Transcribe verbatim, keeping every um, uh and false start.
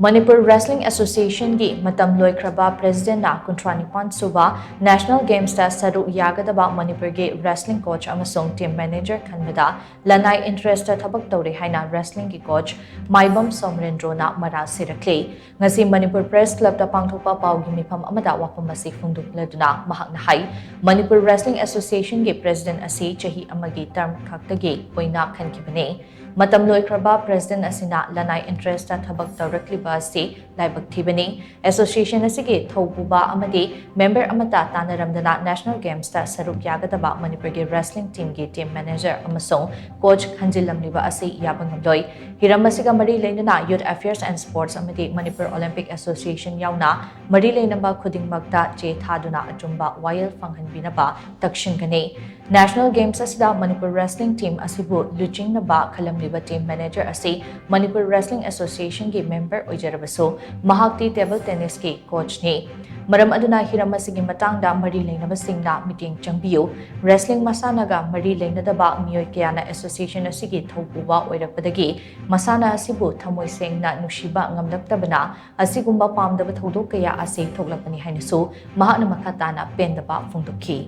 Manipur wrestling ꯑꯦꯁꯣꯁꯤꯌꯦꯁꯟꯒꯤ ꯃꯇꯝ ꯂꯣꯏꯈ꯭ꯔꯕ ꯄ꯭ꯔꯦꯁꯤꯗꯦꯟꯠꯅ ꯀꯨꯟꯊ꯭ꯔꯥ ꯅꯤꯄꯥꯟ ꯁꯨꯕ ꯅꯦꯁꯅꯦꯜ ꯒꯦꯝꯁꯇ ꯁꯔꯨꯛ ꯌꯥꯒꯗꯕ ꯃꯅꯤꯄꯨꯔꯒꯤ ꯔꯦꯁꯂꯤꯡ ꯀꯣꯆ ꯑꯃꯁꯨꯡ ꯇꯤꯝ ꯃꯦꯅꯦꯖꯔ ꯈꯟꯕꯗ ꯂꯅꯥꯏ ꯏꯟꯇꯔꯦꯁꯇ ꯊꯕꯛ ꯇꯧꯔꯦ ꯍꯥꯏꯅ ꯔꯦꯁꯂꯤꯡꯒꯤ ꯀꯣꯆ ꯃꯥꯏꯕꯝ ꯁꯣꯃꯔꯦꯟꯗ꯭ꯔꯣꯅ ꯃꯔꯥꯜ ꯁꯤꯔꯛꯂꯤ꯫ ꯉꯁꯤ ꯃꯅꯤꯄꯨꯔ ꯄ꯭ꯔꯦꯁ ꯀ꯭ꯂꯕꯇ ꯄꯥꯡꯊꯣꯛꯄ ꯄꯥꯎꯒꯤ ꯃꯤꯐꯝ ꯑꯃꯗ ꯋꯥꯐꯝ ꯑꯁꯤ ꯐꯣꯡꯗꯣꯛꯂꯗꯨꯅ ꯃꯍꯥꯛꯅ ꯍꯥꯏ, ꯃꯅꯤꯄꯨꯔ ꯔꯦꯁꯂꯤꯡ ꯑꯦꯁꯣꯁꯤꯌꯦꯁꯟꯒꯤ ꯄ꯭ꯔꯦꯁꯤꯗꯦꯟꯠ ꯑꯁꯤ ꯆꯍꯤ ꯑꯃꯒꯤ ꯇꯔꯝ ꯈꯛꯇꯒꯤ ꯑꯣꯏꯅ ꯈꯟꯈꯤꯕꯅꯤ꯫ ꯃꯇꯝ ꯂꯣꯏꯈ꯭ꯔꯕ ꯄ꯭ꯔꯦꯁꯤꯗꯦꯟꯠ ꯑꯁꯤꯅ ꯂꯅꯥꯏ ꯏꯟꯇꯔꯦꯁꯇ ꯊꯕꯛ ꯇꯧꯔꯛꯂꯤꯕ ꯑꯁꯤ ꯂꯥꯏꯕꯛ ꯊꯤꯕꯅꯤ꯫ ꯑꯦꯁꯣꯁꯤꯌꯦꯁꯟ ꯑꯁꯤꯒꯤ ꯊꯧꯄꯨꯕ ꯑꯃꯗꯤ ꯃꯦꯝꯕꯔ ꯑꯃꯠꯇ ꯇꯥꯟꯅꯔꯝꯗꯅ ꯅꯦꯁꯅꯦꯜ ꯒꯦꯝꯁꯇ ꯁꯔꯨꯛ ꯌꯥꯒꯗꯕ ꯃꯅꯤꯄꯨꯔꯒꯤ ꯔꯦꯁꯂꯤꯡ ꯇꯤꯝꯒꯤ ꯇꯤꯝ ꯃꯦꯅꯦꯖꯔ ꯑꯃꯁꯨꯡ ꯀꯣꯆ ꯈꯟꯖꯤꯜꯂꯝꯂꯤꯕ ꯑꯁꯤ ꯌꯥꯕ ꯉꯝꯂꯣꯏ꯫ ꯍꯤꯔꯝ ꯑꯁꯤꯒ ꯃꯔꯤ ꯂꯩꯅꯅ Youth Affairs and Sports ꯑꯃꯗꯤ ꯃꯅꯤꯄꯨꯔ ꯑꯣꯂꯤꯝꯄꯤꯛ ꯑꯦꯁꯣꯁꯤꯌꯦꯁꯟ ꯌꯥꯎꯅ ꯃꯔꯤ ꯂꯩꯅꯕ ꯈꯨꯗꯤꯡꯃꯛꯇ ꯆꯦ ꯊꯥꯗꯨꯅ ꯑꯆꯨꯝꯕ ꯋꯥꯌꯦꯜ ꯐꯪꯍꯟꯕꯤꯅꯕ ꯇꯛꯁꯤꯟꯒꯅꯤ꯫ ꯅꯦꯁꯅꯦꯜ ꯒꯦꯝꯁ ꯑꯁꯤꯗ ꯃꯅꯤꯄꯨꯔ ꯔꯦꯁꯂꯤꯡ ꯇꯤꯝ ꯑꯁꯤꯕꯨ ꯂꯨꯆꯤꯡꯅꯕ ꯈꯜꯂꯝꯂꯤꯕ ꯇꯤꯝ ꯃꯦꯅꯦꯖꯔ ꯑꯁꯤ ꯃꯅꯤꯄꯨꯔ ꯔꯦꯁꯂꯤꯡ ꯑꯦꯁꯣꯁꯤꯌꯦꯁꯟꯒꯤ ꯃꯦꯝꯕꯔ ꯑꯣꯏꯖꯔꯕꯁꯨ, ꯃꯍꯥꯛꯇꯤ ꯇꯦꯕꯜ ꯇꯦꯅꯤꯁꯀꯤ ꯀꯣꯆꯅꯤ꯫ ꯃꯔꯝ ꯑꯗꯨꯅ ꯍꯤꯔꯝ ꯑꯁꯤꯒꯤ ꯃꯇꯥꯡꯗ ꯃꯔꯤ ꯂꯩꯅꯕꯁꯤꯡꯅ ꯃꯤꯠꯌꯦꯡ ꯆꯪꯕꯤꯌꯨ꯫ ꯔꯦꯁꯂꯤꯡ ꯃꯁꯥꯟꯅꯒ ꯃꯔꯤ ꯂꯩꯅꯗꯕ ꯃꯤꯑꯣꯏ ꯀꯌꯥꯅ ꯑꯦꯁꯣꯁꯤꯌꯦꯁꯟ ꯑꯁꯤꯒꯤ ꯊꯧꯄꯨꯕ ꯑꯣꯏꯔꯛꯄꯗꯒꯤ ꯃꯁꯥꯟꯅ ꯑꯁꯤꯕꯨ ꯊꯃꯣꯏ ꯁꯦꯡꯅ ꯅꯨꯡꯁꯤꯕ ꯉꯝꯂꯛꯇꯕꯅ ꯑꯁꯤꯒꯨꯝꯕ ꯄꯥꯝꯗꯕ ꯊꯧꯗꯣꯛ ꯀꯌꯥ ꯑꯁꯤ ꯊꯣꯛꯂꯛꯄꯅꯤ ꯍꯥꯏꯅꯁꯨ ꯃꯍꯥꯛꯅ ꯃꯈꯥ ꯇꯥꯅ ꯄꯦꯟꯗꯕ ꯐꯣꯡꯗꯣꯛꯈꯤ꯫